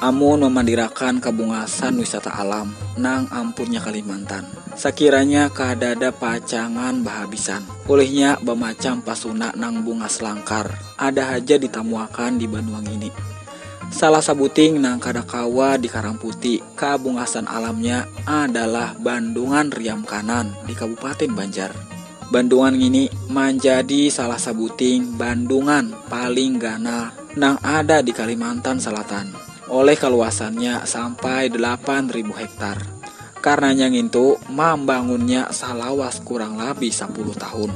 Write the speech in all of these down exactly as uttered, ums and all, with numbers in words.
Amun mamandirakan kabungasan wisata alam nang ampunnya Kalimantan, sakiranya kadada pacangan bahabisan. Ulihnya bamacam pasuna nang bungas langkar ada haja ditamuakan di banua ngini. Salah sabuting nang kada kawa dikaramputi kabungasan alamnya adalah Bandungan Riam Kanan di Kabupaten Banjar. Bandungan ngini manjadi salah sabuting bandungan paling ganal nang ada di Kalimantan Selatan. Oleh kaluasannya sampai delapan ribu hektar. Karenanya ngintu mambangunnya salawas kurang labih sapuluh tahun.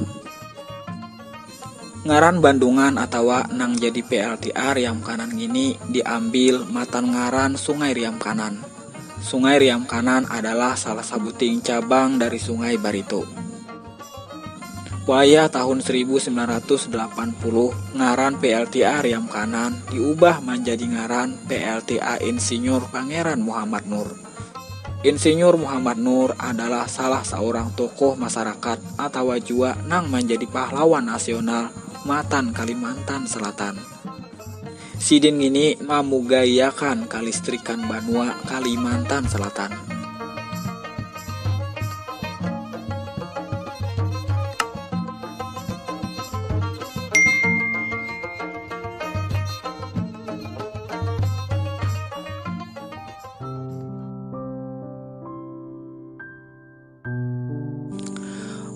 Ngaran Bandungan atawa nang jadi P L T A Riam Kanan ngini diambil matan ngaran Sungai Riam Kanan. Sungai Riam Kanan adalah salah sabuting cabang dari Sungai Barito. Wayah tahun seribu sembilan ratus delapan puluh, ngaran P L T A Riam Kanan diubah manjadi ngaran P L T A Insinyur Pangeran Muhammad Nur. Insinyur Muhammad Nur adalah salah saurang tokoh masarakat atawa jua nang manjadi pahlawan nasional matan Kalimantan Selatan. Sidin ngini mamugaiakan kalistrikan banua Kalimantan Selatan.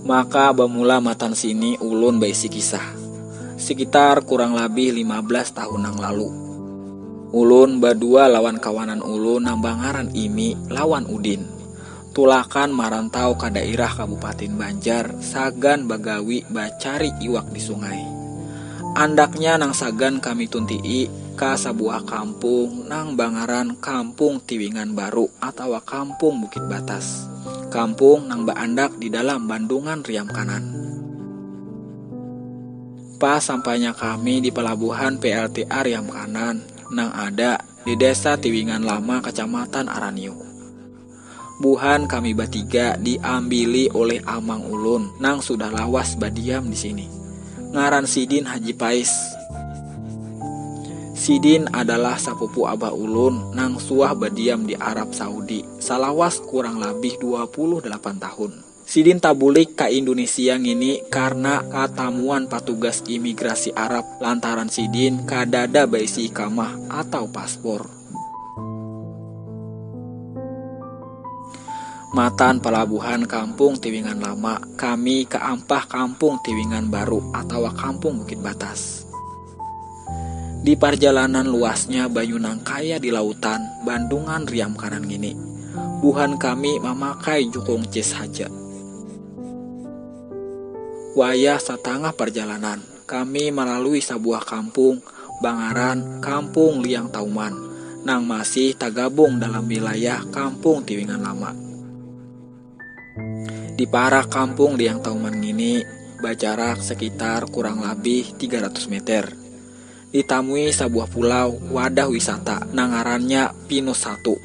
Maka bamula matan sini ulun baisi kisah. Sekitar kurang labih lima belas tahun nang lalu, ulun badua lawan kawanan ulun nang bangaran Imi lawan Udin tulakan marantau ka dairah Kabupaten Banjar sagan bagawi bacari iwak di sungai. Andaknya nang sagan kami tunti'i ka sabuah kampung nang bangaran Kampung Tiwingan Baru atawa Kampung Bukit Batas, kampung nang baandak di dalam Bandungan Riam Kanan. Pas sampainya kami di palabuhan P L T A Riam Kanan nang ada di Desa Tiwingan Lama, Kacamatan Aranyu. Buhan kami batiga diambili oleh amang ulun nang sudah lawas badiam di sini. Ngaran sidin Haji Pais. Sidin adalah sapupu abah ulun nang suah badiam di Arab Saudi salawas kurang labih dua puluh delapan tahun. Sidin tabulik ka Indonesia ngini karna katamuan patugas imigrasi Arab lantaran sidin kadada baisi ikamah atau paspor. Matan palabuhan Kampung Tiwingan Lama, kami kaampah Kampung Tiwingan Baru atawa Kampung Bukit Batas. Di parjalanan luasnya banyu nang kaya di lautan, Bandungan Riam Kanan ngini, buhan kami mamakai jukung cis haja. Wayah satangah parjalanan, kami malalui sabuah kampung bangaran Kampung Liang Tauman nang masih tagabung dalam wilayah Kampung Tiwingan Lama. Di parak Kampung Liang Tauman ngini bajarak sekitar kurang labih tiga ratus meter, ditamui sabuah pulau wadah wisata nang ngarannya Pinus Satu.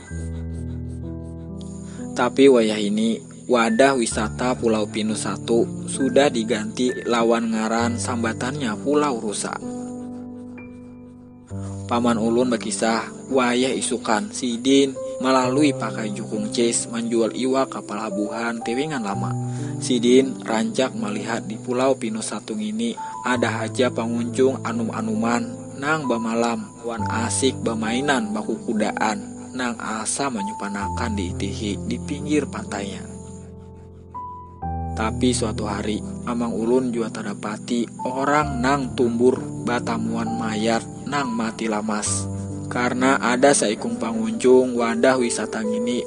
Tapi wayah ini, wadah wisata Pulau Pinus Satu sudah diganti lawan ngaran sambatannya Pulau Rusa. Paman ulun bakisah, wayah isukan sidin malalui pakai jukung cis manjual iwak ka palabuhan Tiwingan Lama. Sidin rancak malihat di Pulau Pinus Satu ngini ada haja pangunjung anum-anuman nang bamalam wan asik bamainan bakukudaan nang asa manyupanakan diitihi di pinggir pantainya. Tapi suatu hari, amang ulun jua tadapati orang nang tumbur batamuan mayat nang mati lamas. Karna ada saikung pangunjung wadah wisata ngini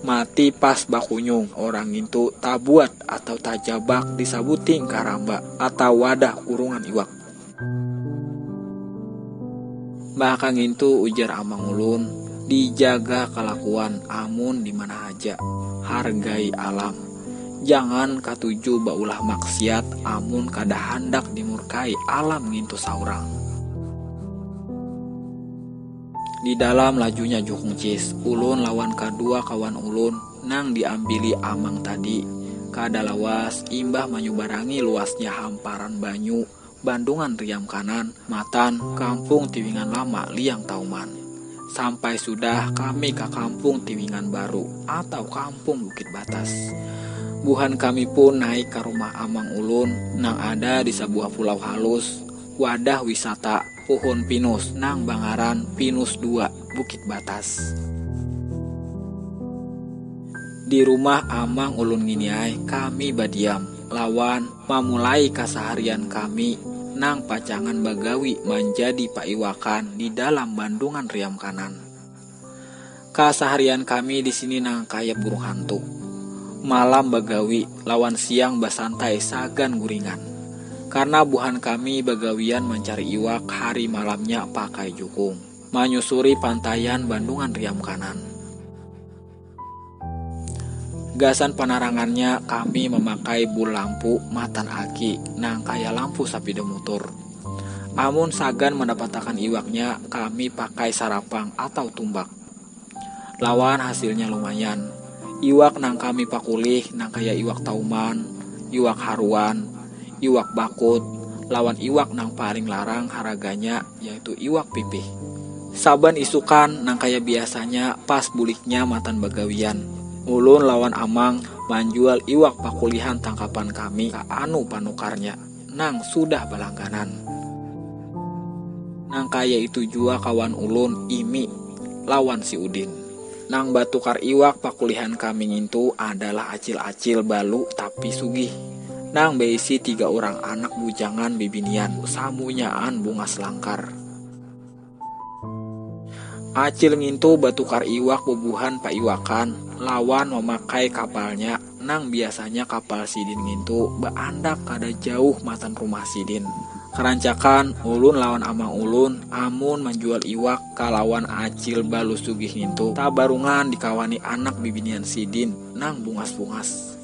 mati pas bakunyung, orang ngintu tabuat atau tajabak di sabuting karamba atau wadah kurungan iwak. Maka ngintu ujar amang ulun, dijaga kalakuan amun di mana haja, hargai alam. Jangan katuju baulah maksiat amun kada handak dimurkai alam ngintu saurang. Di dalam lajunya jukung cis, ulun lawan kadua kawan ulun nang diambili amang tadi kada lawas imbah manyubarangi luasnya hamparan banyu Bandungan Riam Kanan, matan Kampung Tiwingan Lama Liang Tauman. Sampai sudah kami ka Kampung Tiwingan Baru atau Kampung Bukit Batas. Buhan kami pun naik ka rumah amang ulun nang ada di sabuah pulau halus, wadah wisata pohon pinus nang bangaran Pinus Dua, Bukit Batas. Di rumah amang ulun ngini ai kami badiam lawan mamulai kasaharian kami nang pacangan bagawi manjadi paiwakan di dalam bandungan riam kanan. Kasaharian kami di sini nang kaya burung hantu. Malam bagawi lawan siang basantai sagan guringan. Karena buhan kami bagawian mancari iwak hari malamnya pakai jukung, manyusuri pantaian bandungan riam kanan. Gasan panarangannya kami mamakai bul lampu matan aki nang kaya lampu sapida mutur. Amun sagan mandapatakan iwaknya, kami pakai sarapang atau tumbak. Lawan hasilnya lumayan. Iwak nang kami pakulih nang kaya iwak tauman, iwak haruan, iwak bakut, lawan iwak nang paling larang haraganya yaitu iwak pipih. Saban isukan nang kaya biasanya pas buliknya matan bagawian, ulun lawan amang manjual iwak pakulihan tangkapan kami ka anu panukarnya nang sudah balangganan. Nang kaya itu jua kawan ulun Imi lawan si Udin. Nang batukar iwak pakulihan kami ngintu adalah acil-acil balu tapi sugih, nang baisi tiga urang anak bujangan bibinian samunyaan bungas langkar. Acil ngintu batukar iwak bubuhan paiwakan lawan mamakai kapalnya nang biasanya kapal sidin ngintu baandak kada jauh matan rumah sidin. Karancakan ulun lawan amang ulun amun manjual iwak kalawan acil balu sugih ngintu tabarungan dikawani anak bibinian sidin nang bungas-bungas.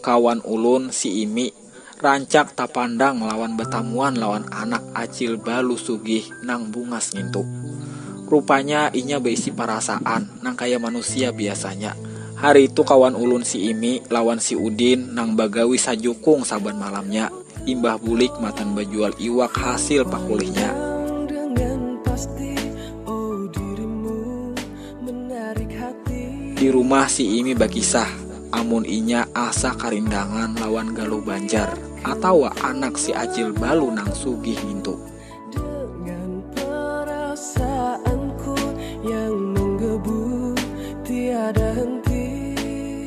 Kawan ulun si Imi rancak tapandang lawan batamuan lawan anak acil balu sugih nang bungas ngintu. Rupanya inya baisi parasaan nang kaya manusia biasanya. Hari itu kawan ulun si Imi lawan si Udin nang bagawi sajukung saban malamnya imbah bulik matan bajual iwak hasil pakulihnya. Di rumah si Imi bakisah amun inya asa karindangan lawan Galuh Banjar atawa anak si Acil Balu nang sugih ngintu. Dengan perasaanku yang menggebu tiada henti.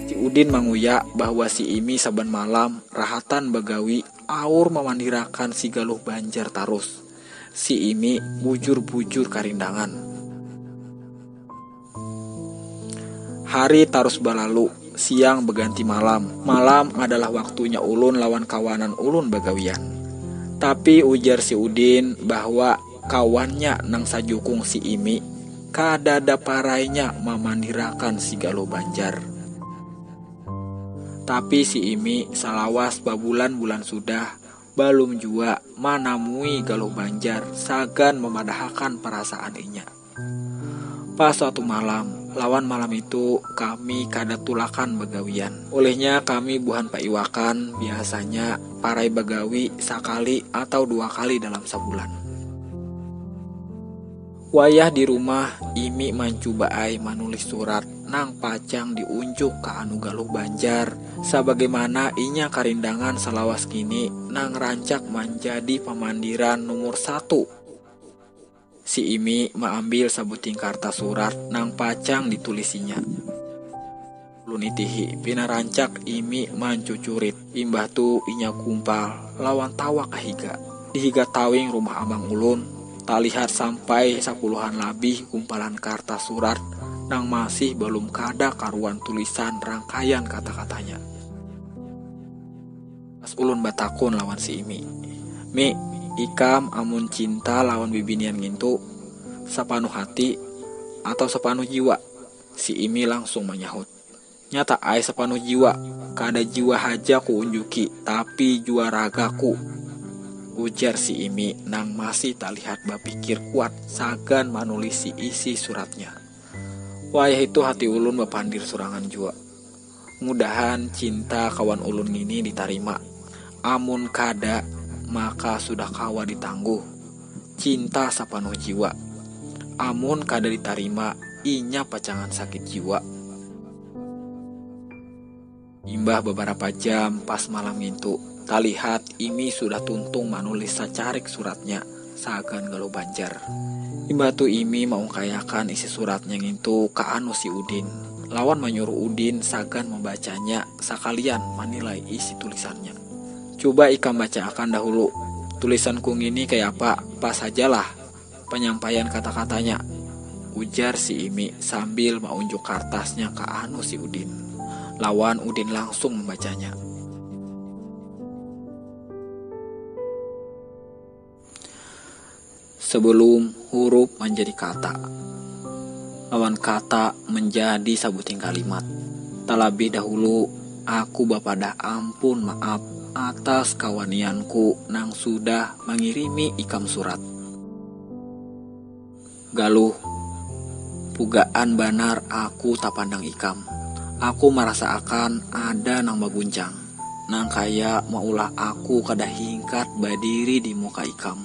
Si Udin manguya bahwa si Imi saban malam rahatan bagawi aur mamandirakan si Galuh Banjar tarus. Si Imi bujur-bujur karindangan. Hari tarus balalu, siang baganti malam. Malam adalah waktunya ulun lawan kawanan ulun bagawian. Tapi ujar si Udin bahwa kawannya nang sajukung si Imi kadada parainya mamandirakan si Galuh Banjar. Tapi si Imi salawas babulan-bulan sudah balum jua manamui Galuh Banjar sagan mamadahakan parasaan inya. Pas suatu malam, lawan malam itu kami kada tulakan bagawian. Olehnya kami buhan paiwakan biasanya parai bagawi sakali atau dua kali dalam sabulan. Wayah di rumah, Imi mancuba ai manulis surat nang pacang diunjuk ka anu Galuh Banjar, sabagaimana inya karindangan salawas kini nang rancak manjadi pamandiran nomor satu. Si Imi maambil sabuting kartas surat nang pacang ditulisinya. Ulun itihi, pina rancak Imi mancucurit, imbah tu inya gumpal lawan tawa ka higa. Di higa tawing rumah amang ulun, talihat sampai sapuluhan labih gumpalan kartas surat nang masih balum kada karuan tulisan rangkaian kata-katanya. Pas ulun batakun lawan si Imi, "Mi, ikam amun cinta lawan bibinian ngintu, sapanuh hati atau sapanuh jiwa?" Si Imi langsung manyahut, "Nyata ai sapanuh jiwa, kada jiwa haja ku unjuki, tapi jua ragaku," ujar si Imi nang masih talihat bapikir kuat sagan manulisi isi suratnya. Wayah itu hati ulun bapandir surangan jua. Mudahan cinta kawan ulun ngini ditarima. Amun kada, maka sudah kawa ditangguh. Cinta sapanuh jiwa. Amun kada ditarima, inya pacangan sakit jiwa. Imbah beberapa jam, pas malam ngintu, talihat Imi sudah tuntung manulis sacarik suratnya sagan Galuh Banjar. Imbah tu Imi maungkayakan isi suratnya ngintu ka anu si Udin, lawan manyuruh Udin sagan membacanya sakalian manilai isi tulisannya. Cuba ikam bacaakan dahulu, tulisanku ngini kaya apa, pas hajalah panyampaian kata-katanya, ujar si Imi sambil maunjuk kartasnya ka anu si Udin. Lawan Udin langsung membacanya. Sebelum huruf menjadi kata, lawan kata menjadi sabuting kalimat. Talabih dahulu, aku bapadah ampun maaf atas kawanianku nang sudah mangirimi ikam surat. Galuh, pugaan banar aku tapandang ikam. Aku marasaakan ada nang baguncang, nang kaya maulah aku kada hingkat badiri di muka ikam.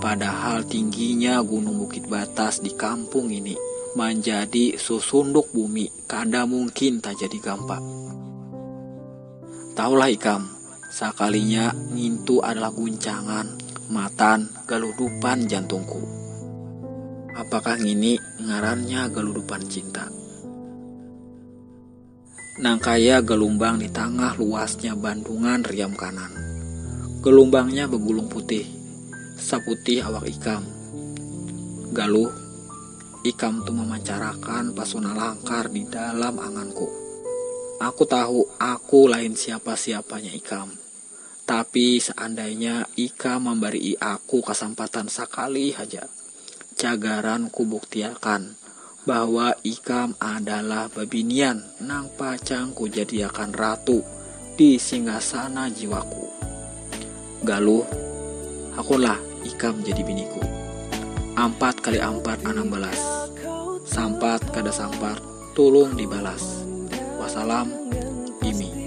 Padahal tingginya gunung bukit batas di kampung ini manjadi susunduk bumi kada mungkin tajadi gampa. Tahulah ikam, sakalinya ngintu adalah guncangan matan galudupan jantungku. Apakah ngini ngarannya galudupan cinta? Nang kaya galumbang di tangah luasnya bandungan riam kanan. Galumbangnya bagulung putih, saputih awak ikam. Galuh, ikam tu mamancarakan pasona langkar di dalam anganku. Aku tahu aku lain siapa-siapanya ikam. Tapi seandainya ikam mambarii aku kasampatan sakali haja, cagaran kubuktiakan bahwa ikam adalah babinian nang pacang kujadiakan ratu di singgasana jiwaku. Galuh, hakunlah ikam jadi biniku. Ampat kali ampat anam belas. Sampat kada sampat, tulung dibalas. Wassalam, Imi.